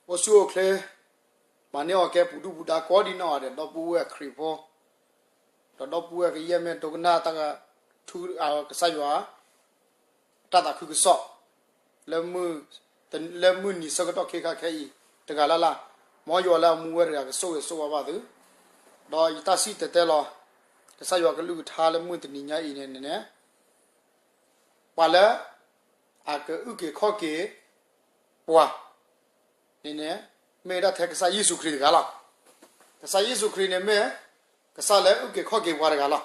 အိၣ်ဆူၣ်အိၣ်ချ့, မၤန့ၢ်အီၣ်ကဲပူၤဒုၣ်ပူၤဒါကိးဒံနီၢ်ဂၤဒဲး, ဒီပုၢ်ဝဲၢ်ခရံာ်ဖိ, ဒီးဒီပုၢ်ဝဲၢ်ကယဲၢ်မ့ၢ်ဒိကနၣ်တၢ်က, ထူ, ကစၢ်ယွၤ တၢ်သးခုကစီၣ်, လၢမုၢ်နံၤဆၢကတီၢ်ခဲခါခဲအံၤတဂၤလၢ်လၢ်, မ်ယွၤလၢအမူဝဲတဂၤကဆိၣ်ဂ့ၤဆိၣ်ဝါဘၣ်သု, ဒီးယတၢ်စံၣ်တဲၤတဲလီၤ ကစၢ်ယွၤကလုၢ်ကထါလၢမုၢ်တနံၤညါအံၤန့ၣ်န့ၣ်, ပှၤလၢ အကအုၣ်က့ၤခီၣ်က့ၤ ပှၤန့ၣ်န့ၣ်, မ့ၢ်ဝဲဒၣ်ထဲကစၢ်ယ့ၣ်ၡူးခရံာ်တဂၤလီၤ. ကစၢ်ယ့ၣ်ၡူးခရံာ်န့ၣ်မ့ၢ် ကစၢ်လၢအုၣ်က့ၤခီၣ်က့ၤပှၤတဂၤလီၤ.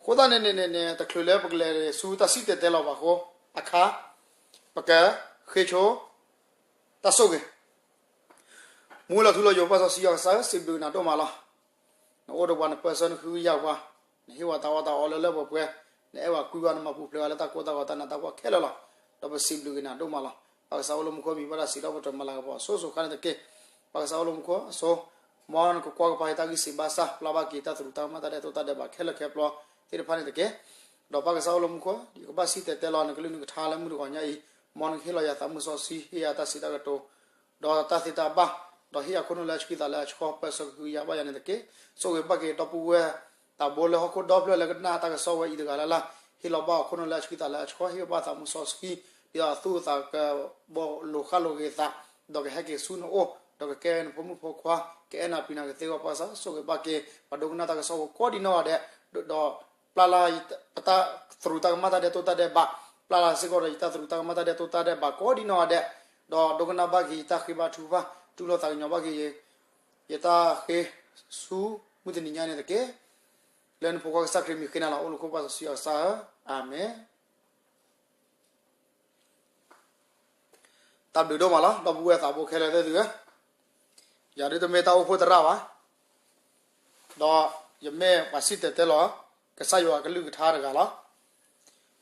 အဃိသတးန့ၣ်န့ၣ်န့ၣ် တချုးလၢပကလဲၤဆူတၢ်စံၣ်တဲၤတဲလီၤဘၣ်အဃိအခါ, ပကဃ့ဆိ တၢ်ဆိၣ်ဂ့ၤ. မူလီၤထူလီၤယိာ်ပၢ်စီဆှံယွၤကစၢ်ဧၢ, စံးဘျုးက့ၤနၤဒိၣ်မးလီၤ. နအိၣ်ဒီးပှၤ နပၢဆှၢနဃုကယာ်ပှၤ, နဟ့ၣ်ဝဲတၢ်အီၣ်တၢ်အီလၢလၢပှဲၤပှဲၤ, နအဲၣ်ဝဲကွံဝဲ နမၤပူၤဖျဲးဝဲလၢတၢ်ကိၢ်တၢ်ဂီၤတၢ်နးတၢ်ဖှီၣ်ခဲလၢာ်လီၤ. ဒီးပစံးဘျုးက့ၤနၤဒိၣ်မးလီၤ. ပၢ်ကစၢ်အိၣ်လၢမူခိၣ် မံၤဘၣ်တၢ်စံးထီၣ်ပတြၢၤမၤလၤကပီၤအစိၤစိၤခါန့ၣ်တက့ၢ်. ပၢ်ကစၢ်အိၣ်လၢမူခိၣ်အစိၤ, မ်နကကွၢ်ကပၤယတၢ်ဂံၢ်စံးဘါစၢ် ပျၢ်ဘၣ်က့ၤတၢ်သရူးတၢ်ကမၣ်တၢ်ဒဲးတိၢ်တၢ်ဒဲးဘးခဲလၢာ်ခဲဆ့သ့ၣ်တဖၣ်န့ၣ်တက့ၢ်. ဒီးပၢ်ကစၢ်အိၣ်လၢမူခိၣ် ယကဘၣ်စံၣ်တဲၤတဲလီၤနကလုၢ်နကထါလၢမုၢ်တဂီၤညါအံၤ, မ်နကဟ့ၣ်လီၤယၤသးမုၢ်စီဆှံ ဟ့ၣ်ယၤတၢ်စံးတၢ်ကတိၤ ဒီးတၢ်သ့တၢ်ဘၣ်, ဒီးဟ့ၣ်ယၤခိၣ်နူာ်လၢအဆှံသးလၢအဆှီ ပၢဆှၢကဟုကယာ်ဘၣ်ယၤန့ၣ်တက့ၢ်. ဆိၣ်ဂ့ၤဘၣ်က့ၤဒီပုၢ်ဝဲၢ်သးဘိလၢဟီၣ်ခိၣ်ဒီဖျၢၣ်လၢကနၣ်တၢ်ကစီၣ်ဝဲအံၤတဂၤလၢ်လၢ်, ဟ့ၣ်လီၤဘၣ်အခိၣ်နူာ်လၢအဆှံသးလၢအဆှီ, ဟ့ၣ်ဘၣ်သးမုၢ်စီဆှံ ဒ်သိးအသူၣ်အသးကဘီလိာ်ဃၣ်လိာ်က့ၤသး, ဒီးကဟဲက့ၤဆူနအိၣ်, ဒီးကကဲနဖိမုၣ်ဖိခွါ, ကအဲၣ်နၤပျံၤနၤကသ့အဂီၢ် ပၢ်ကစၢ်ဆိၣ်ဂ့ၤဘၣ်က့ၤ ပှၤဒိကနၣ်တၢ်ကစီၣ်ဖိကိးဒံနီၢ်ဂၤဒဲး, ဒီး ပျၢ်လၢပတၢ်သရူးတၢ်ကမၣ်တၢ်ဒဲးတိၢ်တၢ်ဒဲးဘး, ပျၢ်လၢစ့ၢ်ကီးဒီးယတၢ်သရူးတၢ်ကမၣ်တၢ်ဒဲးတိၢ်တၢ်ဒဲးဘးကိးဒံနီၢ်ဂၤဒဲး, ဒီးဒိကနၣ်ဘၣ်က့ၤယတၢ်ဃ့ဘါထုကဖၣ်, တူၢ်လိာ်သးကညီၤဘၣ်က့ၤ ယတၢ်ဃ့ဆူမုၢ်တနံၤညါန့ၣ်တက့ၢ်. လၢနဖိခွါကစၢ်ခရံာ်မံၤဃ့နၤလီၤ. အိၣ်လၢခိၣ်ပၢ်စီဆှံယွၤကစၢ်ဧၢ, အၤမ့ၣ်. တၢ်ဘျုးဒိၣ်မးလီၤ ဒီပုၢ်ဝဲၢ်သးဘိခဲလၢာ်သ့ၣ်သုဧၢ, ယၤဒုးတမ့ၢ်တၢ်အိၣ်ဖှိၣ်သရၣ်ဘၣ်, ဒီးယမ့ၢ်ပှၤစံၣ်တဲၤတဲလီၤ ကစၢ်ယွၤကလုၢ်ကထါတဂၤလီၤ.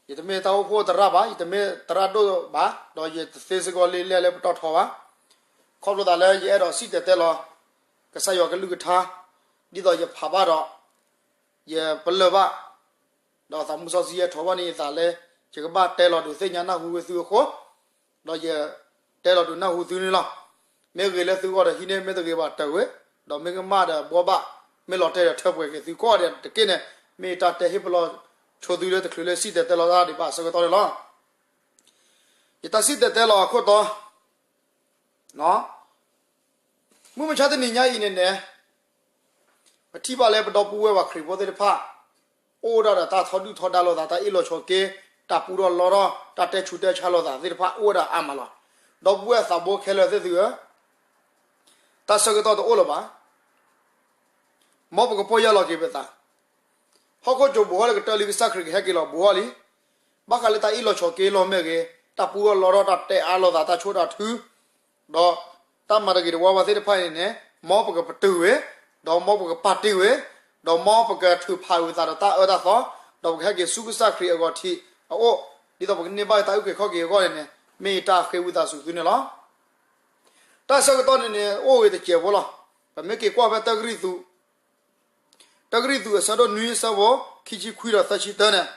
ယတမ့ၢ်တၢ်အိၣ်ဖှိၣ်သရၣ်ဘၣ်, ယတမ့ၢ်သရၣ်ဒိၣ်ဘၣ်, ဒီးယတသ့စ့ၢ်ကီးလံာ်လဲၢ်လၢပတီၢ်ထီဘၣ်. ခီဖျိသးလၢယအဲၣ်ဒိးစံၣ်တဲၤတဲလီၤ ကစၢ်ယွၤကလုၢ်ကထါ, ဒ်သိးယဖးဘၣ်ဒီး ယပလၢၢ်ဘၣ်, ဒီးသးမူစီဆှံယဲၢ်ထီၣ်ဘၣ်န့ၣ်ယသးလၢ ယကဘၣ်တဲလီၤဒုးသ့ၣ်ညါနၢ်ဟူဝဲသုအဃိ, ဒီးယတဲလီၤဒုးနၢ်ဟူသုန့ၣ်လီၤ. မ့ၢ်ဂ့ၤလၢသုဂီၢ်ဒီးဟံးန့ၢ်, မ့ၢ်တဂ့ၤဘၣ်တၢ်ဝဲ, ဒီးမ့ၢ်ကမၣ်ဒီးဘှီဘၣ်, မ့ၢ်လီၤတဲာ်ဒီးထၢပှဲၤက့ၤသုကိးဂၤဒဲးတက့ၢ်န့ၣ်, မ့ၢ်ယတၢ်တဲဟ့ၣ်ပလီၢ်ဆိသုလၢတချုးလၢစံၣ်တဲၤတဲလီၤတၢ်ဒံးဘၣ်အဆၢကတီၢ်န့ၣ်လီၤ. ယတၢ်စံၣ်တဲၤတဲလီၤအခိၣ်တီ မုၢ်မဆါတနံၤညါအံၤန့ၣ်န့ၣ်, ပထံၣ်ဘၣ်လၢပဒီပုၢ်ဝဲၢ်ပှၤခရံာ်ဖိသ့ၣ်တဖၣ် အိၣ်ဝဲဒၣ်ဒီးတၢ်ထီဒုၣ်ထီဒါလိာ်သး, တၢ်အ့ၣ်လိာ်ဆိးက့, တၢ်ပူထီၣ်လီထီၣ်, တၢ်တဲဆူးတဲဆါလိာ်သးသ့ၣ်တဖၣ်အိၣ်ဝဲဒၣ်အါမးလီၤ. ဒီပုၢ်ဝဲၢ်သးဘိခဲလၢာ်သ့ၣ်သုဧၢ, တၢ်ဆၢကတီၢ်တအိၣ်လၢၤဘၣ်. မ်ပကပီၢ်ယၢ်လီၤက့ၤပသး, ဟီၣ်ခိၣ်ကၠိဘိးဟီၣ်လၢကတၢၢ်လံ ကစၢ်ခရံာ်ကဟဲက့ၤလီၤဘိးဟီၣ်လံ. ဘၣ်ဃးလၢတၢ်အ့ၣ်လိာ်ဆိးက့လီၤမ့ၢ်ဂ့ၤ, တၢ်ပူထီၣ်လီထီၣ်, တၢ်တဲအါလိာ်သး, တၢ်ဆိၣ်တၢ်ထု ဒီးတၢ်မၤတဂ့ၤတဝါဘၣ်သ့ၣ်တဖၣ်န့ၣ်န့ၣ်, မ်ပကပတုာ်ဝဲ, ဒီးမ်ပကပာ်တ့ၢ်ဝဲ, ဒီးမ်ပကထုးဖးဝံသးဒီးတၢ်အၢတၢ်သီ, ဒီးပကဟဲက့ၤဆူကစၢ်ခရံာ်အဂီၤထံးအအိၣ်, ဒ်သိးပကန့ၢ်ဘၣ်တၢ်အုၣ်က့ၤခီၣ်က့ၤအဂီၢ်န့ၣ်န့ၣ်, မ့ၢ်ယတၢ်ဃ့ဝံသးစူၤသုန့ၣ်လီၤ. တၢ်ဆၢကတီၢ်န့ၣ်န့ၣ် အိၣ်ဂ့ၤတစဲးဖိလီၤ. ပမ့ၢ်က့ၤကွၢ်ဖဲတၢကရံၣ်သူး, တၢကရံၣ်သူးအဆၢဒိၣ်နွံအဆၢဖိ ခံဆံခွံဒီးသၢဆံတၢန့ၣ်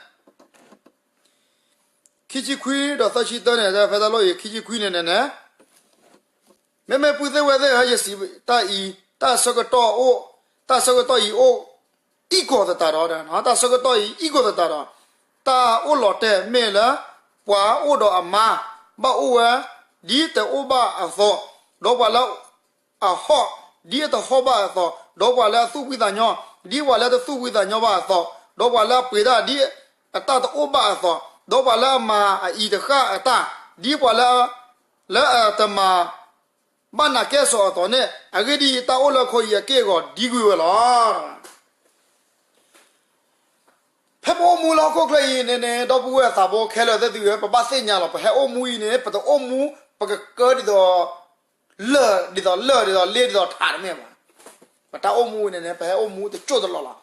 ခံဆံခွံဒီးသၢဆံတၢန့ၣ်, ဖဲတၢ်လီၢ်အံၤ ခံဆံခွံန့ၣ်န့ၣ်န့ၣ်, မ့မ့ၢ်ပုၢ်သ့ၣ်ဝဲၢ်သ့ၣ်ဧၢ, ယစံးတၢ်အံၤ, တၢ်ဆၢကတီၢ်အိၣ်, တၢ်ဆၢကတီၢ်အံၤအိၣ်, အံၣ်ကီၤသတးဒီး, တၢ်ဆၢကတီၢ်အံၤအံၣ်ကီၤသတးဒီး, တၢ်အိၣ်လီၤတဲာ်မ့ၢ်လၢ ပှၤအိၣ်ဒီးအမါ ဘၣ်အိၣ်ဝဲ ဒ်တအိၣ်ဘၣ်အသိး, ဒီးပှၤလၢ အဟီၣ်, ဒ်အတဟီၣ်ဘၣ်အသိး, ဒီးပှၤလၢအသူၣ်ဖှံသးညီ, ဒ်ပှၤလၢအတသူၣ်ဖှံသးညီဘၣ်အသိး, ဒီးပှၤလၢအပှ့ၤတၢ် ဒ်အတၢ်တအိၣ်ဘၣ်အသိး, ဒီးပှၤလၢအမၤအအံၤတဃၣ်အတၢ်, ဒ်ပှၤလၢ လၢအတမၤဘၣ်နးကဲၣ်ဆိးအသိးန့ၣ်, အဂ့ၢ်ဒ်အံၤ, တၢ်အိၣ်လၢခိအံၤအက့ၢ်အဂီၤဒံကွံာ်ဝဲလီၤ. ဖဲပအိၣ်မူလၢဟီၣ်ခိၣ်ချၢအံၤန့ၣ်န့ၣ်, ဒီပုၢ်ဝဲၢ်သးဘိခဲလၢာ်သ့ၣ်သုဧၢ, ပဘၣ်သ့ၣ်ညါလီၤ. ပဟဲအိၣ်မူအံၤန့ၣ်, ပတအိၣ်မူ ပကကၢဒ်သိး လၢၢ်, ဒ်သိးလၢၢ်, ဒ်သိးလ့, ဒ်သိးထးတမ့ၢ်ဘၣ်. ပတၢ်အိၣ်မူအံၤန့ၣ်န့ၣ်, ပဟဲအိၣ်မူတကၠိၢ်တလီၢ်လီၤ.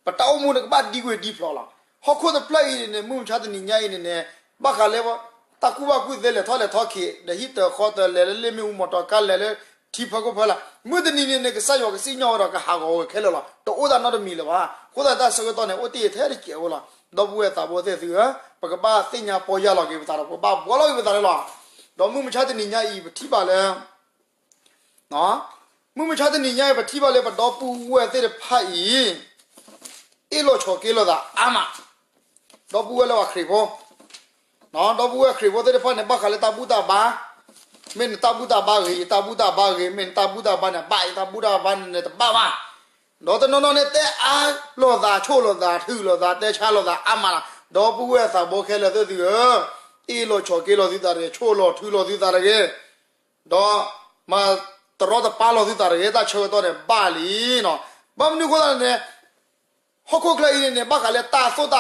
ပတၢ်အိၣ်မူန့ၣ်ကဘၣ်ဒံကွံာ်ဒံဖျိးလီၤ. ဟီၣ်ခိၣ်တဖျၢၣ်အံၤန့ၣ်န့ၣ်, မုၢ်မဆါတနံၤညါအံၤန့ၣ်န့ၣ်, ဘၣ်ဃးလၢ တၢ်ကူၣ်ဘၣ်ကူၣ်သ့ လဲၤထီၣ်လဲၤထီၣ်က့ၤ, ဒီးဟံၣ်တၢၤဃီတၢၤ, လဲၤလၢလ့ၣ်မ့ၣ်အူမီၤတီၤကါ, လဲၤလၢထံဖၢခိၣ်ဖၢလာ်, မုၢ်တနံၤန့ၣ်န့ၣ် ကစၢ်ယွၤကစံၣ်ညီၣ်ဝဲဒီးကဟးဂီၤဝဲခဲလၢာ်လီၤ. တအိၣ်သးနီတမံၤလၢၤဘၣ်. အဃိသတးတၢ်ဆၢကတီၢ်န့ၣ် အိၣ်တ့ၢ်ထဲတစဲးဖိလီၤ. ဒီပုၢ်ဝဲၢ်သးဘိသ့ၣ်သုဧၢ, ပကဘၣ်သ့ၣ်ညါပီၢ်ယၢ်လီၤက့ၤပသးဒီး ပကဘၣ်ဘှီလီၤက့ၤပသးန့ၣ်လီၤ. ဒီးမုၢ်မဆါတနံၤညါအံၤ ပထံၣ်ဘၣ်လၢ မုၢ်မဆါတနံၤညါအံၤ ပထံၣ်ဘၣ်လၢပဒီပုၢ်ဝဲၢ်သ့ၣ်တဖၣ်အံၤ အ့ၣ်လိာ်ဆိးက့လိာ်သးအါမး, ဒီပုၢ်ဝဲၢ်လၢပှၤခရံာ်ဖိ, ဒီပုၢ်ဝဲၢ်ခရံာ်ဖိသ့ၣ်တဖၣ်န့ၣ် ဘၣ်ဃးလၢတၢ်ဘူၣ်တၢ်ဘါ, မ့ၢ်နတၢ်ဘူၣ်တၢ်ဘါဂ့ၤ ယတၢ်ဘူၣ်တၢ်ဘါဂ့ၤ, မ့ၢ်နတၢ်ဘူၣ်တၢ်ဘါန့ၣ် ဘၣ်ယတၢ်ဘူၣ်တၢ်ဘါန့ၣ် တဘၣ်ဘၣ်, ဒီးတနီၤနီၤန့ၣ်တဲအါလိာ်သး ဆိၣ်လိာ်သး ထုးလိာ်သး တဲဆါလိာ်သးအါမးလီၤ. ဒီပုၢ်ဝဲၢ်သးဘိခဲလၢာ်သ့ၣ်သုဧၢ, အ့ၣ်လိာ်ဆိးက့လိာ်သုသးတဂ့ၤ, ဆိၣ်လိာ်ထုးလိာ်သုသးတဂ့ၤ, ဒီးမၤတရီတပါလိာ်သုသးတဂ့ၤ, တၢ်ဆၢကတီၢ်န့ၣ်ဘၣ်လံနီၤ. ဘၣ်မနုၤအဃိသတးန့ၣ်န့ၣ် ဟီၣ်ခိၣ်ချၢအံၤန့ၣ်န့ၣ် ဘၣ်ဃးလၢတၢ်သိၣ်တၢ်သီ,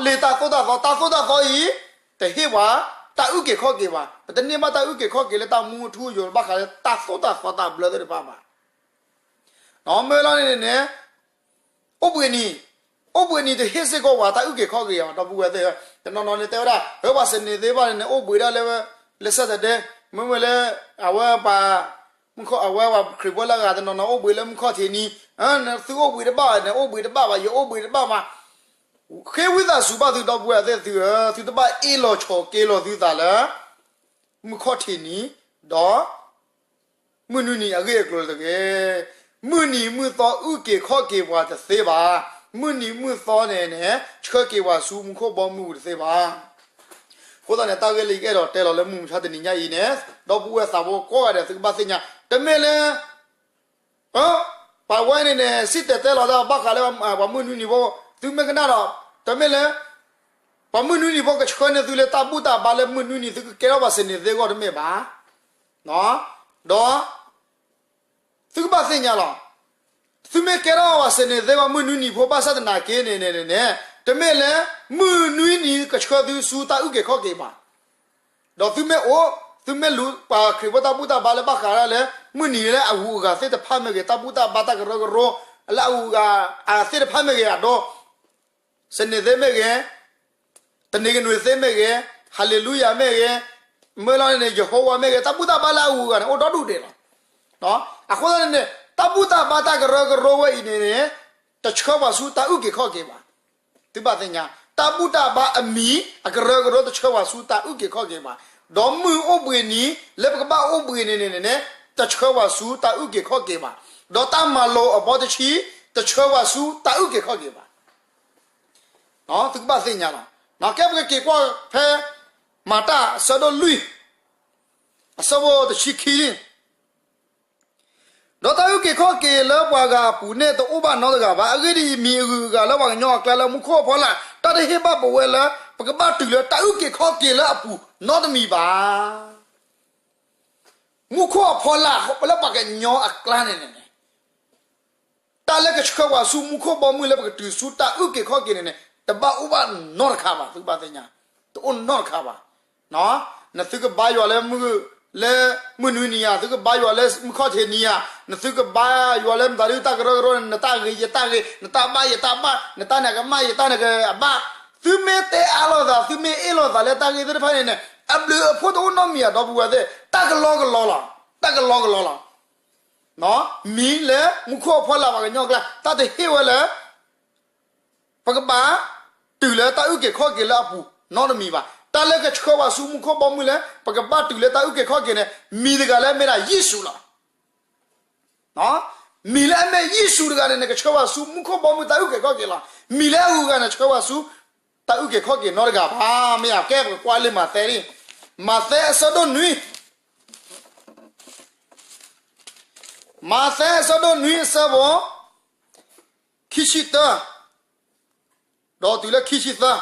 လၢတၢ်သိၣ်တၢ်သီ, တၢ်သိၣ်တၢ်သီအံၤ တဟ့ၣ်ပှၤတၢ်အုၣ်က့ၤခီၣ်က့ၤဘၣ်. ပတန့ၢ်ဘၣ်တၢ်အုၣ်က့ၤခီၣ်က့ၤလၢတၢ်မူအထူအယိာ် ဘၣ်ဃးလၢတၢ်သိၣ်တၢ်သီတၢ်ဘျၢသ့ၣ်တဖၣ်ဘၣ်. မ့ၢ်လီၤန့ၣ်န့ၣ်န့ၣ် အိၣ်ဘှံးနံၤ, အိၣ်ဘှံးနံၤတဟ့ၣ်စ့ၢ်ကီးပှၤတၢ်အုၣ်က့ၤခီၣ်က့ၤအီၤ ဒီပုၢ်ဝဲၢ်သ့ၣ်ဧၢ, တနီၤနီၤန့ၣ်တဲဝဲဒၣ် ဧၢ ပှၤစနေသ့ၣ်တဖၣ်န့ၣ်န့ၣ် အိၣ်ဘှံးဒၣ်လၢ လၢ Saturday, မ့မ့ၢ်လၢ အဝဲပှၤ မုၢ်ခီၣ် အဝဲပှၤခရံာ်ဖိလၢအဂၤတနီၤနီၤ အိၣ်ဘှံးလၢမုၢ်ခီၣ်ထံးနံၤ, သုအိၣ်ဘှံးတဘၣ်ဘၣ်န့ၣ် အိၣ်ဘှံးတဘၣ်ဘၣ်, ယအိၣ်ဘှံးတဘၣ်ဘၣ်. ဃ့ဝံသးစူၤဘၣ်သုဒီပုၢ်ဝဲၢ်သ့ၣ်သုဧၢ, သုတဘၣ်အ့ၣ်လိာ်ဆိးက့လိာ်သုသးလၢ မုၢ်ခီၣ်ထံးနံၤ, ဒီး မုၢ်နွံနံၤအဂ့ၢ်အကျိၤတဂ့ၤ. မုၢ်နံၤမုၢ်သီအုၣ်က့ၤခီၣ်က့ၤပှၤတသ့ဘၣ်. မုၢ်နံၤမုၢ်သီန့ၣ်န့ၣ် ဆှၢက့ၤပှၤဆူမူခိၣ်ဘီမုၢ်ပူၤတသ့ဘၣ်. အဃိသတးန့ၣ် တၢ်ဂ့ၢ်လၢယကအဲၣ်ဒိးတဲလီၤလၢမုၢ်မဆါတနံၤညါအံၤန့ၣ် ဒီပုၢ်ဝဲၢ်သးဘိကိးဂၤဒဲး သုကဘၣ်သ့ၣ်ညါ, တမ့ၢ်လၢ ပှၤဝဲန့ၣ်န့ၣ် စံၣ်တဲၤတဲလီၤတၢ်ဘၣ်ဃးလၢ ပှၤမုၢ်နွံနံၤဖိ, သုမ့ၢ်ကနၣ်ဒီး တမ့ၢ်လၢ ပှၤမုၢ်နွံနံၤဖိကဆှၢန့ၢ်သုလၢတၢ်ဘူၣ်တၢ်ဘါလၢမုၢ်နွံနံၤ သုကကဲထီၣ်ပှၤစနေသ့အဂီၢ်တမ့ၢ်ဘၣ်. ဒီး သုကဘၣ်သ့ၣ်ညါလီၤ. သုမ့ၢ်ကဲထီၣ်ပှၤစနေသ့အဂီၢ် မုၢ်နွံနံၤဖိဘၣ်ဆၣ်သနာ်က့န့ၣ်န့ၣ်န့ၣ် တမ့ၢ်လၢ မုၢ်နွံနံၤကဆှၢသုဆူတၢ်အုၣ်က့ၤခီၣ်က့ၤဘၣ်. ဒီးသုမ့ၢ်အိၣ်, သုမ့ၢ်လူၤပှၤခရံာ်ဖိတၢ်ဘူၣ်တၢ်ဘါလၢဘၣ်ဃးဒၣ်လၢ မုၢ်နံၤလၢအဂုၤအဂၤသ့ၣ်တဖၣ်မ့ၢ်ဂ့ၤ, တၢ်ဘူၣ်တၢ်ဘါတၢ်ကရၢကရိ လၢအဂုၤအဂၤသ့ၣ်တဖၣ်မ့ၢ်ဂ့ၤ, အဒိ စနေသ့ၣ်မ့ၢ်ဂ့ၤ, တနံၤကနွံသ့ၣ်မ့ၢ်ဂ့ၤ, ဟၤလ့လူယၤမ့ၢ်ဂ့ၤ, မ့ၢ်လီၤန့ၣ်န့ၣ် ယဟိဝၤမ့ၢ်ဂ့ၤ, တၢ်ဘူၣ်တၢ်ဘါလၢအဂုၤအဂၤန့ၣ် အိၣ်ဒီဒူၣ်ဒဲးလီၤ. အဃိသတးန့ၣ်န့ၣ် တၢ်ဘူၣ်တၢ်ဘါတၢ်ကရၢကရိဝဲအံၤန့ၣ်န့ၣ် တဆှၢပှၤဆူတၢ်အုၣ်က့ၤခီၣ်က့ၤဘၣ်. သုဘၣ်သ့ၣ်ညါ, တၢ်ဘူၣ်တၢ်ဘါအမံၤ အကရၢကရိတဆှၢပှၤဆူတၢ်အုၣ်က့ၤခီၣ်က့ၤဘၣ်. ဒီးမုၢ်အိၣ်ဘှံးနံၤလၢပကဘၣ်အိၣ်ဘှံးန့ၣ်န့ၣ်န့ၣ် တဆှၢပှၤဆူတၢ်အုၣ်က့ၤခီၣ်က့ၤဘၣ်. ဒီးတၢ်မၤလိာ်အဘီတဆံ တဆှၢပှၤဆူတၢ်အုၣ်က့ၤခီၣ်က့ၤဘၣ်. သုကဘၣ်သ့ၣ်ညါလီၤ. ကဲပကက့ၤကွၢ်ဖဲ မၤတၢ်အဆၢဒိၣ်လွံၢ် အဆၢဖိတဆံခံ ဒီးတၢ်အုၣ်က့ၤခီၣ်က့ၤလၢပှၤဂၤအပူၤန့ၣ် တအိၣ်ဘၣ်နီတဂၤဘၣ်. အဂ့ၢ်ဒ်အံၤ, မံၤအဂုၤအဂၤလၢပှၤကညီအကျါလၢမူခိၣ်အဖီလာ် တၢ်တဟ့ၣ်ဘၣ်ပဝဲလၢ ပကဘၣ်တုၤလၢတၢ်အုၣ်က့ၤခီၣ်က့ၤလၢအပူၤနီတမံၤဘၣ်. မူခိၣ်အဖီလာ်လၢပှၤကညီအကျါန့ၣ်န့ၣ် တၢ်လၢကဆှၢပှၤဆူမူခိၣ်ဘီမုၢ်လၢပကတုၤဆူတၢ်အုၣ်က့ၤခီၣ်က့ၤန့ၣ်န့ၣ် တဘၣ်အိၣ်ဘၣ်နီတခါဘၣ်, သုကဘၣ်သ့ၣ်ညါ, တအိၣ်နီတခါဘၣ်. နသုကဘါယွၤလၢမုၢ်, လၢမုၢ်နွံနံၤဧါ, သုကဘါယွၤလၢမုၢ်ခီၣ်ထံးနံၤဧါ, နသုကဘါယွၤလၢမတၤဒုတၢ်ကရၢကရိန့ၣ် နတၢ်ဂ့ၤယတၢ်ဂ့ၤ, နတၢ်ဘၣ်ယတၢ်ဘၣ်, နတၢ်န့ၣ်အကမၣ်ယတၢ်န့ၣ်အဘၣ်. သုမ့ၢ်တဲအါလိာ်သး, သုမ့ၢ်အ့ၣ်လိာ်သးလၢတၢ်ဂ့ၢ်သ့ၣ်တဖၣ်န့ၣ်န့ၣ် အဘျုးအဖှိၣ်တအိၣ်နီတမံၤဧါ, ဒီပုၢ်ဝဲၢ်သ့ၣ်, တၢ်ကလီကလီလီၤ, တၢ်ကလီကလီလီၤ. မံၤလၢမူခိၣ်အဖီလာ်ပှၤကညီအကျါ တၢ်တဟ့ၣ်ဝဲလၢ ပကဘၣ်တုၤလၢတၢ်အုၣ်က့ၤခီၣ်က့ၤလၢအပူၤနီတမံၤဘၣ်. တၢ်လၢကဆှၢပှၤဆူမူခိၣ်ဘီမုၢ်လၢ ပကဘၣ်တုၤလၢတၢ်အုၣ်က့ၤခီၣ်က့ၤန့ၣ် မံၤတဂၤလၢအမ့ၢ်ဒၣ်ယ့ၣ်ၡူးလီၤ. မံၤလၢအမ့ၢ်ယ့ၣ်ၡူးတဂၤန့ၣ်န့ၣ် ကဆှၢပှၤဆူမူခိၣ်ဘီမုၢ်တၢ်အုၣ်က့ၤခီၣ်က့ၤလီၤ. မံၤလၢအဂုၤအဂၤန့ၣ် ဆှၢပှၤဆူ တၢ်အုၣ်က့ၤခီၣ်က့ၤနီတဂၤဘၣ်. မ့ၢ်အကဲပကကွၢ်လၢမးသဲ, မးသဲအဆၢဒိၣ်နွံ, မးသဲအဆၢဒိၣ်နွံအဆၢဖိ ခံဆံတၢ ဒီးတုၤလၢခံဆံသၢ,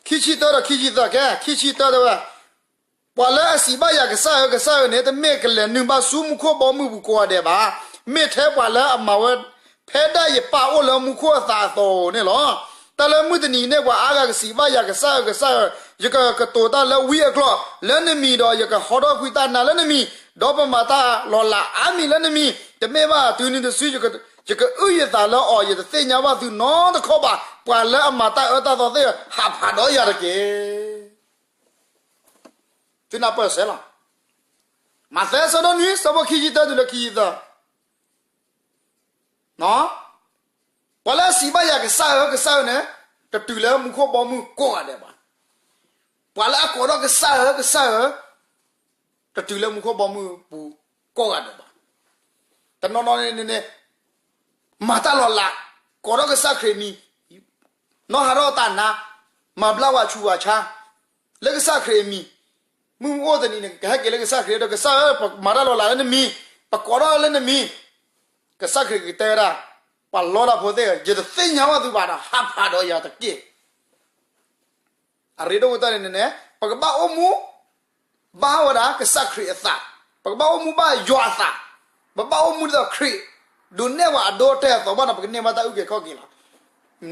ခံဆံတၢဒီးခံဆံသၢ, ကဲ ခံဆံတၢတဲဝဲ, ပှၤလၢအစံးဘၣ်ယၤ ကစၢ်ဧၢ, ကစၢ်ဧၢန့ၣ် တမ့ၢ်ကလဲၤနုာ်ဘၣ်ဆူမူခိၣ်ဘီမုၢ်ပူၤကိးဂၤဒဲးဘၣ်. မ့ၢ်ထဲပှၤလၢအမၤဝဲ ဖဲဒၣ်ယပၢ်အိၣ်လၢမူခိၣ်အသးအသိးန့ၣ်လီၤ. တၢ်လၢမုၢ်တနံၤအံၤန့ၣ် ပှၤအါဂၤကစံးဘၣ်ယၤ ကစၢ်ဧၢ, ကစၢ်ဧၢ, ယကကတိၤတၢ်လၢဝံအကျိာ် လၢနမံၤဒီး ယကဟီထီၣ်ကွံာ်တၢ်နါလၢနမံၤ, ဒီးပမၤတၢ်လီၤလးအါမံၤလၢနမံၤ, တမ့ၢ်ဘၣ်တုၤနုၤတစု ယကအုၣ်ယသးလၢအီၤ, ယတသ့ၣ်ညါဘၣ်သုနီတခီဘၣ်. ပှၤလၢအမၤတၢ်အၢတၢ်သီသ့ၣ်ဧၢ, ဟးဖးဒီးယၤတက့ၢ်. သုနၢ်ပၢၢ်စဲးလီၤ. မးသဲအဆၢဒိၣ်နွံ အဆၢဖိခံဆံတၢတုၤလၢခံဆံသၢ ပှၤလၢအစံးဘၣ်ယၤ ကစၢ်ဧၢ, ကစၢ်ဧၢန့ၣ် တတုၤလၢမူခိၣ်ဘီမုၢ်ကိးဂၤဒဲးဘၣ်. ပှၤလၢအကိးထီၣ်ကစၢ်ဧၢ, ကစၢ်ဧၢ, ပတုၤလၢမူခိၣ်ဘီမုၢ်ပူၤကိးဂၤဒဲးဘၣ်. တနီၤနီၤန့ၣ်န့ၣ် မၤတၢ်လီၤလး, ကိးထီၣ်ကစၢ်ခရံာ်မံၤ, နီၢ်ဟးထီၣ်တၢ်နါ, မၤဘျါဝဲဆူးဝဲဆါ လၢကစၢ်ခရံာ်အမံၤ, မုၢ်မုၢ်အိၣ်တနံၤန့ၣ် ကဟဲက့ၤလၢကစၢ်ခရံာ်ဒီး ကစၢ်ဧၢ, ပမၤတၢ်လီၤလးလၢနမံၤ, ပကိးထီၣ်လၢနမံၤ, ကစၢ်ခရံာ်ကတဲဝဲဒၣ်, ပှၤလီတၢ်ဖိသ့ၣ်ဧၢ, ယတသ့ၣ်ညါဘၣ်သုဘၣ်ဒီး ဟးဖးဒီးယၤတက့ၢ်. အရ့ဒိၣ်ကတၢၢ်န့ၣ်န့ၣ် ပကဘၣ်အိၣ်မူ ဘၣ်ဝဲဒၣ်ကစၢ်ခရံာ်အသး, ပကဘၣ်အိၣ်မူဘၣ်ယွၤအသး, ပဘၣ်အိၣ်မူဒ်သိးခရံာ်ဒုးနဲၣ်ပှၤအဒိအတဲာ်အသိးဘၣ်န့ၣ် ပကန့ၢ်ဘၣ်တၢ်အုၣ်က့ၤခီၣ်က့ၤလီၤ.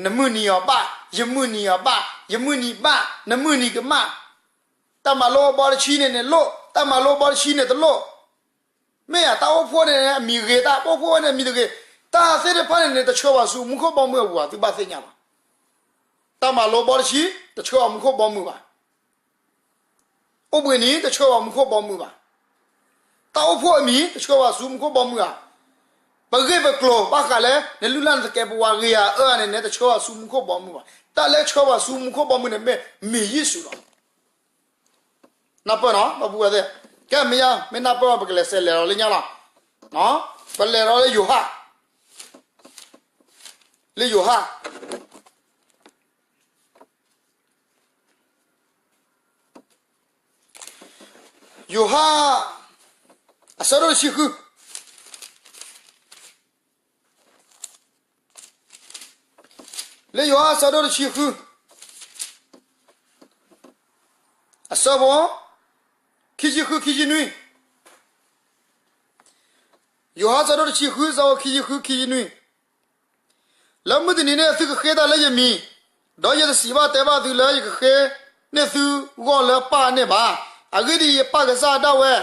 နမုၢ်နံၤအီၤဘၣ်, ယမုၢ်နံၤအီၤဘၣ်, ယမုၢ်နံၤဘၣ်, နမုၢ်နံၤကမၣ်, တၢ်မၤလိဘီတဆံန့ၣ်န့ၣ်လိၣ်, တၢ်မၤလိဘီတဆံန့ၣ်တလိၣ် မ့ၢ်ဧါ, တၢ်အိၣ်ဖှိၣ်န့ၣ်အမံၤဂ့ၤ, တၢ်အိၣ်ဖှိၣ်ဝဲန့ၣ်အမံၤတဂ့ၤ, တၢ်သ့ၣ်တဖၣ်န့ၣ်န့ၣ် တဆှၢပှၤဆူမူခိၣ်ဘီမုၢ်အပူၤဘၣ်, သုဘၣ်သ့ၣ်ညါလီၤ. တၢ်မၤလိဘီတဆံ တဆှၢပှၤမူခိၣ်ဘီမုၢ်ဘၣ်. အိၣ်ဘှံးနံၤ တဆှၢပှၤမူခိၣ်ဘီမုၢ်ဘၣ်. တၢ်အိၣ်ဖှိၣ်အမံၤ တဆှၢပှၤဆူမူခိၣ်ဘီမုၢ်ဧါ. ပဂ့ၢ်ပကျိၤဘၣ်ဃးလၢ နလုၢ်လၢ်နသကဲးပဝးဂ့ၤဧါအၢန့ၣ်န့ၣ် တဆှၢပှၤဆူမူခိၣ်ဘီမုၢ်ဘၣ်. တၢ်လၢဆှၢပှၤဆူမူခိၣ်ဘီမုၢ်န့ၣ် မ့ၢ်မ့ၢ်ယ့ၣ်ၡူးလီၤ. နၢ်ပၢၢ်နီၤ ဒီပုၢ်ဝဲၢ်သ့ၣ်, ကဲမ့ၢ်ယါ မ့ၢ်နၢ်ပၢၢ် ပကလဲၤဆဲးလဲၤလီၤလၢညါလီၤ. ပလဲၤလီၤလၢယိၤဟၣ်, လၢယိၤဟၣ်, ယိၤဟၣ် အဆၢဒိၣ်တဆံဃု လၢယိၤဟၣ်အဆၢဒိၣ်တဆံဃု, အဆၢဖိ ခံဆံဃု ခံဆံနွံ, ယိၤဟၣ်အဆၢဒိၣ်တဆံဃု အဆၢဖိခံဆံဃု ခံဆံနွံ, လၢမုၢ်တနံၤန့ၣ် သုကဃ့တၢ်လၢယမံၤ, ဒီးယတစံးဘၣ်တဲဘၣ်သုလၢယကဃ့န့ၢ်သုဂီၢ်လၢပၢ်န့ၣ်ဘၣ်. အဂ့ၢ်ဒ်အံၤ, ပၢ်ကစၢ်ဒၣ်ဝဲ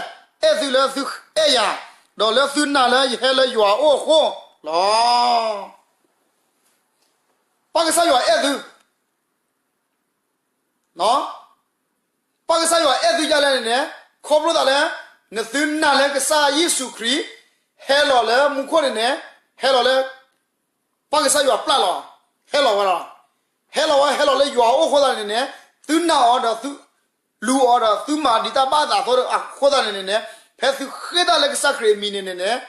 အဲၣ်သုလၢသုအဲၣ်ယၤ, ဒီးလၢသုနာ်လၢယဟဲလၢယွၤအအိၣ်အဃိလီၤ. ပၢ်ကစၢ်ယွၤအဲၣ်သု ပၢ်ကစၢ်ယွၤအဲၣ်သုဒ်လဲၣ်န့ၣ်န့ၣ်, ခီဖျိသးလၢ နသုနာ်လၢကစၢ်ယ့ၣ်ၡူးခရံာ် ဟဲလီၤလၢမူခိၣ်န့ၣ်န့ၣ်, ဟဲလီၤလၢ ပၢ်ကစၢ်ယွၤပျၢ်လီၤ, ဟဲလီၤဝဲလီၤ. ဟဲလီၤဝဲ ဟဲလီၤလၢယွၤအအိၣ်အဃိသတးန့ၣ်န့ၣ်, သုနာ်အီၤဒီးသုလူၤအီၤဒီး သုမၤဒံးတၢ်ဘၣ်အသးအဃိသတးန့ၣ်န့ၣ်, ဖဲသုဃ့တၢ်လၢကစၢ်ခရံာ်အမံၤန့ၣ်န့ၣ်န့ၣ်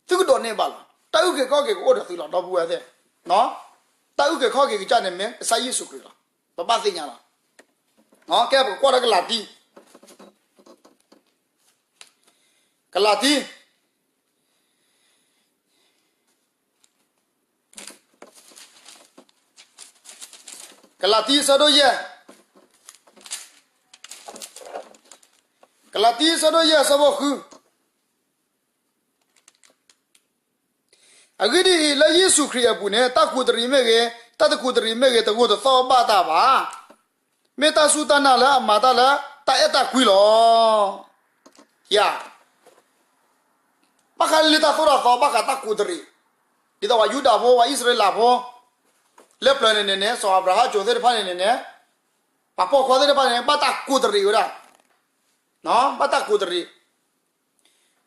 သုကဒိးန့ၢ်ဘၣ်လီၤ. တၢ်အုၣ်က့ၤခီၣ်က့ၤကအိၣ်ဒီးသုလီၤ ဒီပုၢ်ဝဲၢ်သ့ၣ်. တၢ်အုၣ်က့ၤခီၣ်က့ၤကစၢ်န့ၣ် မ့ၢ်ကစၢ်ယ့ၣ်ၡူးခရံာ်လီၤ. ပဘၣ်သ့ၣ်ညါလီၤ. ကဲ ပကကွၢ်ဒီးကလၤတံ, ကလၤတံ, ကလၤတံအဆၢဒိၣ်ယဲၢ်, ကလၤတံအဆၢဒိၣ်ယဲၢ် အဆၢဖိဃု အဂ့ၢ်ဒ်အံၤ, လၢယ့ၣ်ၡူးခရံာ်အပူၤန့ၣ် တၢ်ကူးတရံးမ့ၢ်ဂ့ၤ, တၢ်တကူးတရံးမ့ၢ်ဂ့ၤ, တဂိာ်တသီၣ်ဘၣ်တၢ်ဘၣ်. မ့ၢ်တၢ်စူၢ်တၢ်နာ်လၢအမၤတၢ်လၢတၢ်အဲၣ်တၢ်ကွံလီၤ. ယၤ, ဘၣ်ဃးလၢတၢ်သိၣ်တၢ်သီဘၣ်ဃးတၢ်ကူးတရံး, ဒ်သိးပှၤယူဒၤဖိ ပှၤအံၣ်စရ့လးဖိ လၢပျၢၤန့ၣ်န့ၣ်န့ၣ် စီၤအၤဘြၤဟၣ်ကၠိၤသ့ၣ်တဖၣ်န့ၣ်န့ၣ်န့ၣ်, ပှၤပိာ်ခွါသ့ၣ်တဖၣ်န့ၣ် ဘၣ်တၢ်ကူးတရံးဝဲဒၣ်, ဘၣ်တၢ်ကူးတရံး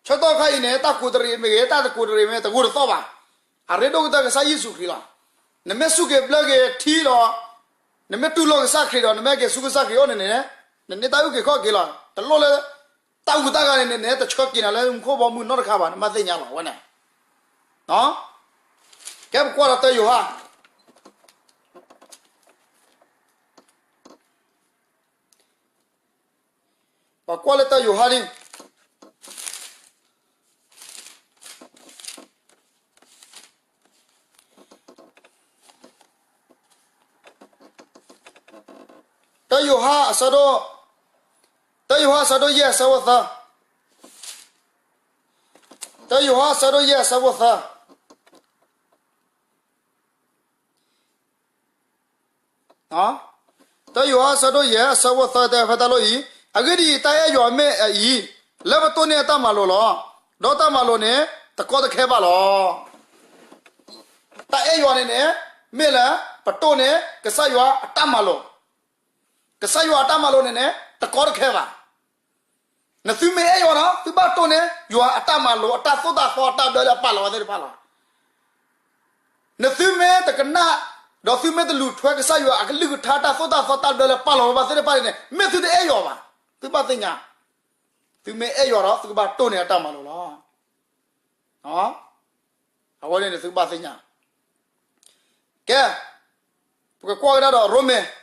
ဆၢကတီၢ်ခါအံၤန့ၣ် တၢ်ကူးတရံးမ့ၢ်ဂ့ၤ တၢ်တကူးတရံးမ့ၢ် တဂိာ်တသီၣ်ဘၣ်. အရ့ဒိၣ်ကတၢၢ်ကစၢ်ယ့ၣ်ၡူးခရံာ်လီၤ. နမ့ၢ်စူၢ်က့ၤဘျၢက့ၤထံဒီး နမ့ၢ်တူၢ်လိာ်ကစၢ်ခရံာ်ဒီး နမ့ၢ်က့ၤဆူကစၢ်ခရံာ်အအိၣ်န့ၣ်န့ၣ်, နန့ၢ်တၢ်အုၣ်က့ၤခီၣ်က့ၤလီၤ. တလိၣ်လၢ တၢ်အုၣ်တၢ်ဂၤန့ၣ်န့ၣ်န့ၣ် တဆှၢက့ၤနၤလၢမူခိၣ်ဘီမုၢ်နီတခါဘၣ်, နဘၣ်သ့ၣ်ညါလီၤဝဲန့ၣ်. ကဲ ပကွၢ်ဒီးတၢယိၤဟၣ် ပကွၢ်လၢတၢယိၤဟၣ်လံ. တၢယိၤဟၣ်အဆၢဒိၣ်, တၢယိၤဟၣ်အဆၢဒိၣ်ယဲၢ်အဆၢဖိသၢ, တၢယိၤဟၣ်အဆၢဒိၣ်ယဲၢ်အဆၢဖိသၢ. တၢယိၤဟၣ်အဆၢဒိၣ်ယဲၢ်အဆၢဖိသၢ တဲဖဲတၢ်လိၣ်အံၤ, အဂ့ၢ်ဒ်အံၤ, တၢ်အဲၣ်ယွၤမ့ၢ်အအံၤ, လၢပတိၢ်န့ၢ်အတၢ်မၤလိာ်လီၤ. ဒီးတၢ်မၤလိာ်န့ၣ် တကီတခဲဘၣ်လီၤ. တၢ်အဲၣ်ယွၤန့ၣ်န့ၣ် မ့ၢ်လၢ ပတိၢ်န့ၢ်ကစၢ်ယွၤအတၢ်မၤလိာ်, ကစၢ်ယွၤအတၢ်မၤလိာ်န့ၣ်န့ၣ် တကီတခဲဘၣ်. နသုမ့ၢ်အဲၣ်ယွၤဒီး သုဘၣ်တိၢ်န့ၢ် ယွၤအတၢ်မၤလိာ် အတၢ်သိၣ်တၢ်သီအတၢ်ဘျၢလၢအပာ်လီၤဝဲသ့ၣ်တဖၣ်လီၤ. နသုမ့ၢ်တကနၣ် ဒီးသုမ့ၢ်တလူၤထွဲကစၢ်ယွၤအကလုၢ်ကထါတၢ်သိၣ်တၢ်သီတၢ်ဘျၢလၢပာ်လီၤဝဲဘၣ်သ့ၣ်တဖၣ်န့ၣ်န့ၣ် မ့ၢ်သုတအဲၣ်ယွၤဘၣ်. သုဘၣ်သ့ၣ်ညါ သုမ့ၢ်အဲၣ်ယွၤဒီး သုကဘၣ်တိၢ်န့ၢ်အတၢ်မၤလိာ်လီၤ. အဝဲန့ၣ်န့ၣ် သုကဘၣ်သ့ၣ်ညါ. ကဲ, ပကကွၢ်ကဒါဒီးရိမ့ၤ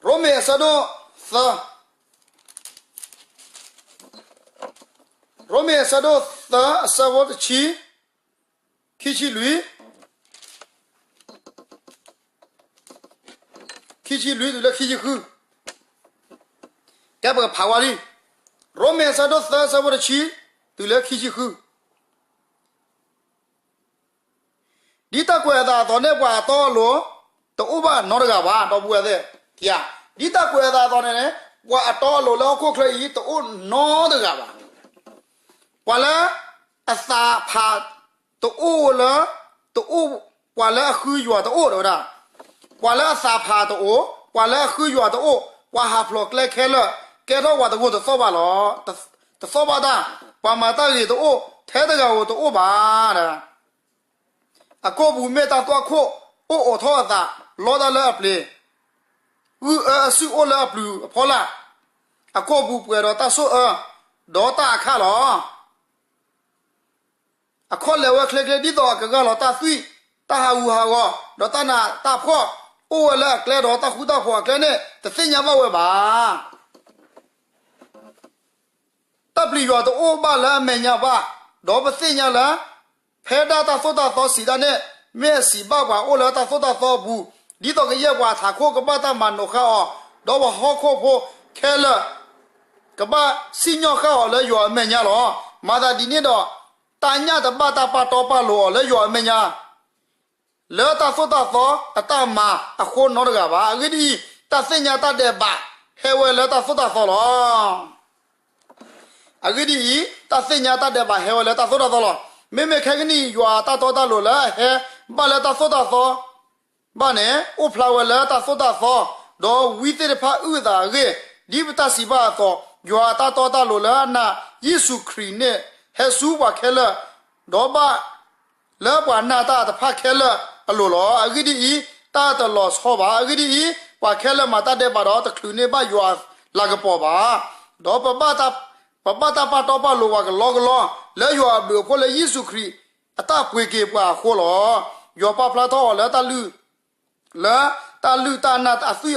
ရိမ့ၤအဆၢဒိၣ်သၢ, ရိမ့ၤအဆၢဒိၣ်သၢ အဆၢဖိတဆံ, ခံဆံလွံၢ်, ခံဆံလွံၢ်တုၤလၢခံဆံဃု. ကဲပကဖးဝဲလံ, ရိမ့ၤအဆၢဒိၣ်သၢ အဆၢဖိတဆံ, တုၤလၢခံဆံဃု. ဒ်တၢ်ကွဲးအသးအသိးန့ၣ် ပှၤအတီအလိၤ တအိၣ်ဘၣ်နီတဂၤဘၣ်, ဒီပုၢ်ဝဲၢ်သ့ၣ်ဧၢ, ဒ်တၢ်ကွဲးအသးအသိးန့ၣ်န့ၣ် ပှၤအတီအလိၤလၢဟီၣ်ခိၣ်ချၢအံၤ တအိၣ်နီတဂၤဘၣ်. ပှၤလၢအသးဖးတအိၣ်လၢ, တအိၣ်, ပှၤလၢအဃုယွၤတအိၣ်ဒီးဝဲဒၣ်, ပှၤလၢအသးဖးတအိၣ်, ပှၤလၢအဃုယွၤတအိၣ်, ပှၤဟးဖျိးကျဲခဲလၢာ် ကဲထီၣ်ပှၤတဂိာ်တသီၣ်ဘၣ်လီၤ. တသီၣ်ဘၣ်တၢ်, ပှၤမၤတၢ်ဂ့ၤတအိၣ်, ထဲတဂၤဧိၤတအိၣ်ဘၣ်. အကိာ်ပူၤမ့ၢ်တၢ်သွၣ်ခိၣ်, အိၣ်အိးထီၣ်အသး, လီတၢ်လၢအပျ့ၤ, ဂုၢ်အၢအစုၣ်အိၣ်လၢအပျုၤအဖီလာ်, အကိာ်ပူၤပှဲၤဒီးတၢ်ဆိၣ်အၢ, ဒီးတၢ်အခၣ်လီၤ. အခီၣ်လဲၤဝဲချ့ချ့ ဒ်သိးအကဂၢ်လီၤတၢ်သွံၣ်, တၢ်ဟးဂူာ်ဟးဂီၤ, ဒီးတၢ်နးတၢ်ဖှီၣ်, အိၣ်ဝဲလၢအကျဲဒီးတၢ်ဃူတၢ်ဖိးအကျဲန့ၣ် တသ့ၣ်ညါဘၣ်ဝဲဘၣ်. တၢ်ပျံၤယွၤတအိၣ်ဘၣ်လၢအမဲာ်ညါဘၣ်, ဒီးပသ့ၣ်ညါလၢ ဖဲဒၣ်တၢ်သိၣ်တၢ်သီစံးတၢ်န့ၣ် မ့ၢ်အစံးဘၣ်ပှၤအိၣ်လၢတၢ်သိၣ်တၢ်သီအပူၤ, ဒ်သိးကယဲၢ်ပှၤထးခိၣ်ကဘၣ်တၢ်မၤနၢၤဃာ်အီၤ, ဒီးပှၤဟီၣ်ခိၣ်ဖိခဲလၢာ် ကဘၣ်စံၣ်ညီၣ်ဃာ်အီၤလၢယွၤအမဲာ်ညါလီၤ. မၤသးဒ်န့ၣ်ဒီး တၢ်ညၣ်တဘၣ်တၢ်ပာ်တီပာ်လိၤအီၤလၢယွၤအမဲာ်ညါ လၢတၢ်သိၣ်တၢ်သီအတၢ်မၤအဃိနီတဂၤဘၣ်. အဂ့ၢ်ဒ်အံၤ, တၢ်သ့ၣ်ညါတၢ်ဒဲးဘးဟဲဝဲလၢတၢ်သိၣ်တၢ်သီလီၤ. အဂ့ၢ်ဒ်အံၤ, တၢ်သ့ၣ်ညါတၢ်ဒဲးဘးဟဲဝဲလၢတၢ်သိၣ်တၢ်သီလီၤ. မ့မ့ၢ်ခဲကနံၣ်အံၤ ယွၤအတၢ်တီတၢ်လိၤလၢအဟဲဘၣ်လၢတၢ်သိၣ်တၢ်သီ ဘၣ်န့ၣ် အိၣ်ဖျါဝဲလၢတၢ်သိၣ်တၢ်သီ, ဒီးဝံသ့ၣ်တဖၣ်အုၣ်အသးအဂ့ၢ်, ဒ်ပတၢ်စံးဘၣ်အသိး, ယွၤအတၢ်တီတၢ်လိၤလၢအနာ်ယ့ၣ်ၡူးခရံာ်န့ၣ် ဟဲဆူပှၤခဲလၢာ်, ဒီးဘၣ် လၢပှၤနာ်တၢ်တဖၣ်ခဲလၢာ်အလိၤလီၤ. အဂ့ၢ်ဒ်အံၤ, တၢ်တလီၤဆီဘၣ်. အဂ့ၢ်ဒ်အံၤ, ပှၤခဲလၢာ်မၤတၢ်ဒဲးဘးဒီး တချုးန့ၢ်ဘၣ်ယွၤလၤကပီၤဘၣ်. ဒီး ပဘၣ်တၢ်ပာ်တီပာ်လိၤပှၤကလီကလီ လၢယွၤအဘျုးအဖှိၣ်လၢယ့ၣ်ၡူးခရံာ်အတၢ်ပှ့ၤက့ၤပှၤအဃိလီၤ. ယွၤပာ်ဖျါထီၣ်အီၤလၢတၢ်လုၢ် လၢတၢ်လုၢ်တၢ်အနၢ်အသွံၣ်အဃိ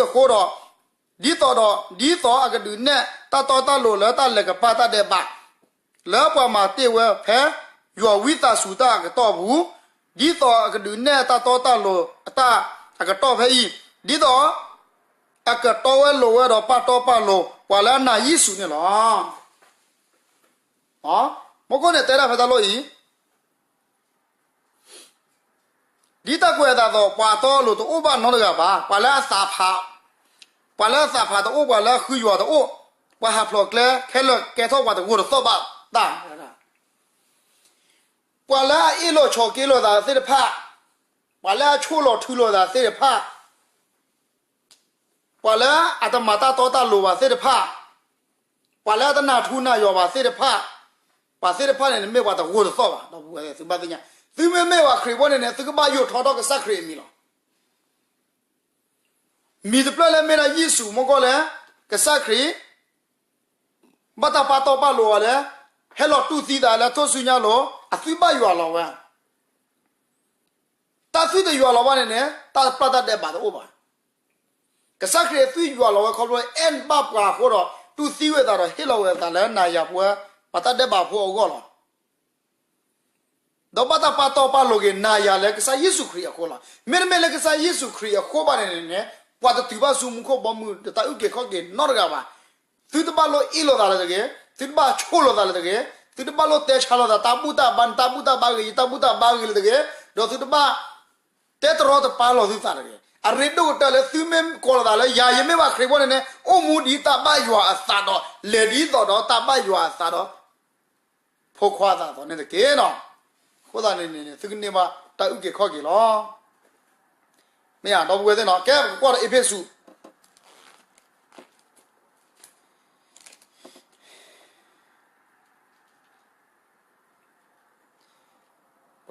ဒီး, ဒ်သိးဒီး ဒ်သိးအကဒုးနဲၣ်တၢ်တီတၢ်လိၤလၢတၢ်လဲၤကပၤတၢ်ဒဲးဘး လၢပှၤမၤတ့ၢ်ဝဲဖဲယွၤဝံသးစူၤတၢ်အကတီၢ်အပူၤ, ဒ်သိးအကဒုးနဲၣ်တၢ်တီတၢ်လိၤအတၢ်အကတီၢ်ဖဲအံၤ, ဒ်သိး အကတီဝဲလိၤဝဲဒီးပာ်တီပာ်လိၤပှၤလၢအနာ်ယ့ၣ်ၡူးန့ၣ်လီၤ. မူခိၣ်န့ၣ်တဲဒၣ်ဖဲတၢ်လီၢ်အံၤ ဒ်တၢ်ကွဲးအသးအသိး ပှၤအတီအလိၤတအိၣ်ဘၣ်နီတဂၤဘၣ်. ပှၤလၢအသးဖး, ပှၤလၢအသးဖးတအိၣ်, ပှၤလၢအဃုယွၤတအိၣ်, ပှၤဟးဖျိးကျဲခဲလၢာ်ကဲထီၣ်ပှၤတဂိာ်တသီၣ်ဘၣ်တၢ်, ပှၤလၢအအ့ၣ်လိာ်ဆိးက့လိာ်သးသ့ၣ်တဖၣ်, ပှၤလၢအဆိၣ်လီၤထုးလိာ်သးသ့ၣ်တဖၣ် ပှၤလၢအတမၤတၢ်တီတၢ်လိၤဘၣ်သ့ၣ်တဖၣ်, ပှၤလၢအတနၢ်ထူနၢ်ယွၤဘၣ်သ့ၣ်တဖၣ်, ပှၤသ့ၣ်တဖၣ်န့ၣ် နမ့ၢ်ပှၤတဂိာ်တသီၣ်ဘၣ်, ဒီပုၢ်ဝဲၢ် သုဘၣ်သ့ၣ်ညါ, သုမ့မ့ၢ်ပှၤခရံာ်ဖိန့ၣ်န့ၣ် သုကဘၣ်ယိးထီၣ်ထီၣ်ကစၢ်ခရံာ်အမံၤလီၤ. မံၤတဖျၢၣ်လၢမ့ၢ်ဒၣ်ယ့ၣ်ၡူး မ့ၢ်ကီၢ်လဲၣ်, ကစၢ်ခရံာ် ဘၣ်တၢ်ပာ်တီပာ်လိၤအီၤလဲၣ်, ဟဲလီၤတူၢ်သံသးလၢထူၣ်စုညါလိၤ, အသွံၣ်ဘၣ်ယွၤလီၤဝဲ တၢ်သွံၣ်တယွၤလီၤဘၣ်န့ၣ်န့ၣ် တၢ်ပျၢ်တၢ်ဒဲးဘးတအိၣ်ဘၣ်. ကစၢ်ခရံာ်အသွံၣ်ယွၤလီၤဝဲခီဖျိ အဲၣ်ဘၣ်ပှၤအဃိဒီး တူၢ်သံဝဲသးဒီး ဟ့ၣ်လီၤဝဲသးလၢနၤယၤပဝဲ ပှၤတၢ်ဒဲးဘးဖိအဂီၢ်လီၤ. ဒီးဘၣ်တၢ်ပာ်တီပာ်လိၤက့ၤနၤယၤလၢကစၢ်ယ့ၣ်ၡူးခရံာ်အဃိလီၤ. မ့တမ့ၢ်လၢကစၢ်ယ့ၣ်ၡူးခရံာ်အဃိဘၣ်န့ၣ်န့ၣ် ပှၤတတုၤဘၣ်ဆူမူခိၣ်ဘီမုၢ်ဒီးတၢ်အုၣ်က့ၤခီၣ်က့ၤနီတဂၤဘၣ်. သုတဘၣ်လိၣ်အ့ၣ်လိာ်သးလၢတဂ့ၤ, သုတဘၣ်ဆိၣ်လိာ်သးလၢတဂ့ၤ, သုတဘၣ်လိၣ်တဲဆါလိာ်သး တၢ်ဘူၣ်တၢ်ဘါ နတၢ်ဘူၣ်တၢ်ဘါဂ့ၤ ယတၢ်ဘူၣ်တၢ်ဘါဂ့ၤလၢတဂ့ၤ, ဒီးသုတဘၣ် တဲတရီတပါလီၤသုသးတဂ့ၤ. အရ့ဒိၣ်ကတၢၢ်လၢသုမ့ၢ်ကိးလိာ်သးလၢ ယၤယမ့ၢ်ဘၣ်ခရံာ်ဖိန့ၣ်န့ၣ် အိၣ်မူဒ်တၢ်ဘၣ်ယွၤအသးဒီး လဲၤဒ်သိးဒီးတၢ်ဘၣ်ယွၤအသးဒီး ဖိခွါအသးအသိးန့ၣ်တက့ၢ်နီၤ. အဃိသတးန့ၣ်န့ၣ် သုကန့ၢ်ဘၣ်တၢ်အုၣ်က့ၤခီၣ်က့ၤလီၤ. မ့ၢ်ဧါ ဒီပုၢ်ဝဲၢ်သ့ၣ်နီၤ, ကဲ ပကကွၢ်ဒီးအ့းဖ့းစူး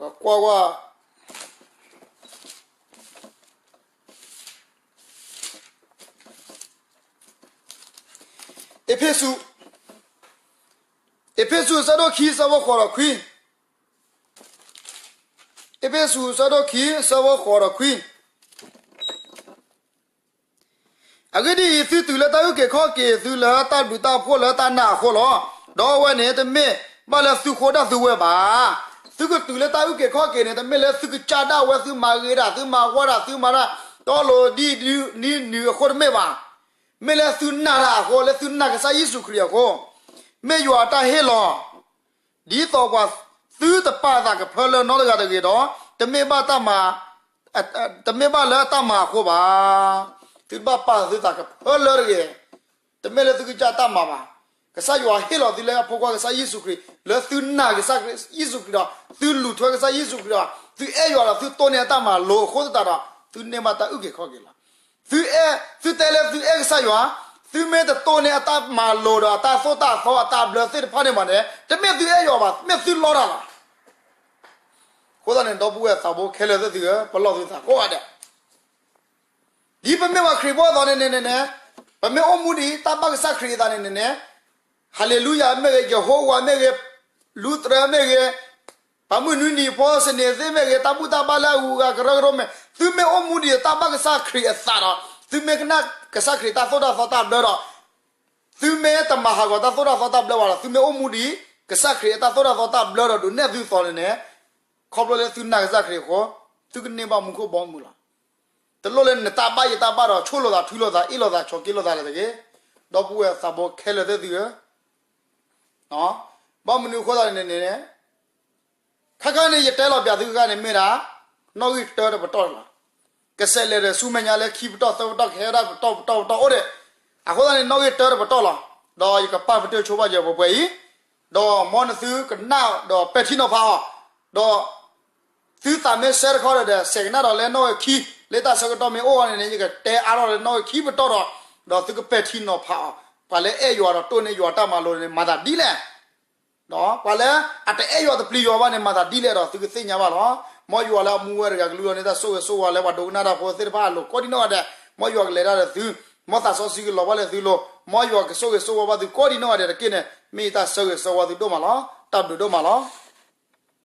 ပကွၢ်ကွၢ်, အ့းဖ့းစူး, အ့းဖ့းစူးအဆၢဒိၣ်ခံ အဆၢဖိဃိးဒီးခွံ, အ့းဖ့းစူးအဆၢဒိၣ်ခံ အဆၢဖိဃိးဒီးခွံ. အဂ့ၢ်ဒ်အံၤ, သုတုၤလၢတၢ်အုၣ်က့ၤခီၣ်က့ၤသုလၢတၢ်ဘျုးတၢ်ဖှိၣ်လၢတၢ်နာ်အဃိလီၤ. ဒီးအဝဲန့ၣ်တမ့ၢ်ဘၣ်လၢသုဃိဒၣ်သုဝဲဘၣ်. သုကတုၤလၢတၢ်အုၣ်က့ၤခီၣ်က့ၤန့ၣ် တမ့ၢ်လၢသုကစၢ်ဒၣ်ဝဲ သုမၤဂ့ၤဒၣ် သုမၤဝီဒၣ် သုမၤတၢ်တီလိၤဒ်နံၤနုၤအဃိတမ့ၢ်ဘၣ်. မ့ၢ်လၢသုနာ်တၢ်အဃိ, လၢသုနာ်ကစၢ်ယ့ၣ်ၡူးခရံာ်အဃိ, မ့ၢ်ယွၤအတၢ်ဟ့ၣ်လီၤ ဒ်သိးပှၤသုတပာ်သးကဖၢလၢနီတဂၤတဂ့ၤဒီး, တမ့ၢ်ဘၣ်တၢ်မၤ, တမ့ၢ်ဘၣ်လၢအတၢ်မၤအဃိဘၣ်. သုတဘၣ်ပာ်သုသးကဖၢလၢတဂ့ၤ, တမ့ၢ်လၢသုကစၢ်တၢ်မၤဘၣ်. ကစၢ်ယွၤဟ့ၣ်လီၤသုလၢအဖိခွါကစၢ်ယ့ၣ်ၡူးခရံာ်, လၢသုနာ်ကစၢ်ယ့ၣ်ၡူးခရံာ်ဒီး သုလူၤထွဲကစၢ်ယ့ၣ်ၡူးခရံာ်ဒီး သုအဲၣ်ယွၤဒီးသုတိၢ်န့ၢ်အတၢ်မၤလိာ်အဃိသတးဒီး သုန့ၢ်ဘၣ်တၢ်အုၣ်က့ၤခီၣ်က့ၤလီၤ. သုအဲၣ်, သုတဲလၢသုအဲၣ်ကစၢ်ယွၤ, သုမ့ၢ်တတိၢ်န့ၢ်အတၢ်မၤလိာ်ဒီးအတၢ်သိၣ်တၢ်သီအတၢ်ဘျၢသ့ၣ်တဖၣ်န့ၣ်မးန့ၣ် တမ့ၢ်သုအဲၣ်ယွၤဘၣ်, မ့ၢ်သုလီတၢ်လီၤ. အဃိသတးန့ၣ် ဒီပုၢ်ဝဲၢ်သးဘိခဲလၢာ်သ့ၣ်သုဧၢ, ပလီၢ်သုသးကိးဂၤဒဲး ဒ်ပမ့ၢ်ပှၤခရံာ်ဖိအသိးန့ၣ်န့ၣ်န့ၣ်, ပမ့ၢ်အိၣ်မူဒ်တၢ်ဘၣ်ကစၢ်ခရံာ်အသးန့ၣ်န့ၣ်န့ၣ်, ဟၤလ့လူယၤမ့ၢ်ဂ့ၤ, ယဟိဝၤမ့ၢ်ဂ့ၤ, လူသရၢမ့ၢ်ဂ့ၤ, ပှၤမုၢ်နွံနံၤဖိစန့ၤသ့ၣ်မ့ၢ်ဂ့ၤ, တၢ်ဘူၣ်တၢ်ဘါလၢအဂုၤအဂၤကရၢကရိမ့ၢ်, သုမ့ၢ်အိၣ်မူဒ်တၢ်ဘၣ်ကစၢ်ခရံာ်အသးဒီး, သုမ့ၢ်ကနၣ်ကစၢ်ခရံာ်တၢ်သိၣ်တၢ်သီတၢ်ဘျၢဒီး, သုမ့ၢ်တမၤဟးဂီၤတၢ်သိၣ်တၢ်သီတၢ်ဘျၢဘၣ်ဒီး, သုမ့ၢ်အိၣ်မူဒ်ကစၢ်ခရံာ်အတၢ်သိၣ်တၢ်သီတၢ်ဘျၢဒီးဒုးနဲၣ်သုသိးန့ၣ်န့ၣ်, ခီဖျိလၢသုနာ်ကစၢ်ခရံာ်အဃိ, သုကန့ၢ်ဘၣ်မူခိၣ်ဘီမုၢ်လီၤ. တလိၣ်လၢနတၢ်ဘၣ်ယတၢ်ဘၣ်ဒီး ဆိၣ်လိာ်သး ထုးလိာ်သး အ့ၣ်လိာ်သး ဆိးက့လိာ်သးလၢၤတဂ့ၤ. ဒီပုၢ်ဝဲၢ်သးဘိခဲလၢာ်သ့ၣ်သုဧၢ, ဘၣ်မနုၤအဃိသတးန့ၣ်န့ၣ်, ခါခါန့ၣ် ယတဲလီၤပျးသုခါန့ၣ်မ့ၢ်ဒၣ်, နီၣ်ဂံၢ်တၢတပတီၢ်လီၤ. ကစဲးလဲၤဒီးဆူမဲာ်ညါလၢခံပတီၢ်သၢပတီၢ်ကဟဲဒၣ်ပတီၢ်ပတီၢ်ပတီၢ်အိၣ်ဒံး, အဃိသတးန့ၣ် နီၣ်ဂံၢ်တၢတပတီၢ်လီၤ. ဒီးယကပာ်ပတုာ်ဆိပာ်စၢၤပှဲၤပှဲၤအံၤ, ဒီးမ်နသုကနၣ်ဒီးပဲာ်ထံနီၤဖးအီၤ, ဒီး သုသးမ့ၢ်ဆၢတခီဒီး စဲးကနၣ်ဒီးလၢနီၣ်ဂံၢ်ခံ, လၢတၢ်ဆၢကတီၢ်မ့ၢ်အိၣ်အီၤန့ၣ်န့ၣ် ယကတဲအါထီၣ်လၢနီၣ်ဂံၢ်ခံပတီၢ်ဒီး, ဒီးသုကပဲာ်ထံနီၤဖးအီၤ, ပှၤလၢအဲၣ်ယွၤဒီးတိၢ်န့ၢ်ယွၤတၢ်မၤလိာ်န့ၣ် မၤသးဒ်လဲၣ်, ဒီးပှၤလၢအတအဲၣ်ယွၤတပျံၤယွၤဘၣ်န့ၣ် မၤသးဒ်လဲၣ်ဒီး သုကသ့ၣ်ညါဘၣ်လီၤ. မ်ယွၤလၢအမူဝဲတဂၤကလူးလီၤန့ၢ်တၢ်ဆိၣ်ဂ့ၤဆိၣ်ဝါလၢပှၤဒိကနၣ်တၢ်ဖိသ့ၣ်တဖၣ်အလိၤကိးဒံးနီၢ်ဂၤဒဲး, မ်ယွၤကလဲၤတၢ်ဒီးသု, မ်သးစီဆှံကလီၤဘၣ်လၢသုလိၤ, မ်ယွၤကဆိၣ်ဂ့ၤဆိၣ်ဝါဘၣ်သုကိးဒံးနီၢ်ဂၤဒဲးတက့ၢ်န့ၣ် မ့ၢ်ယတၢ်ဆၢဂ့ၤဆၢဝါသုဒိၣ်မးလီၤ. တၢ်ဘျုးဒိၣ်မးလီၤ.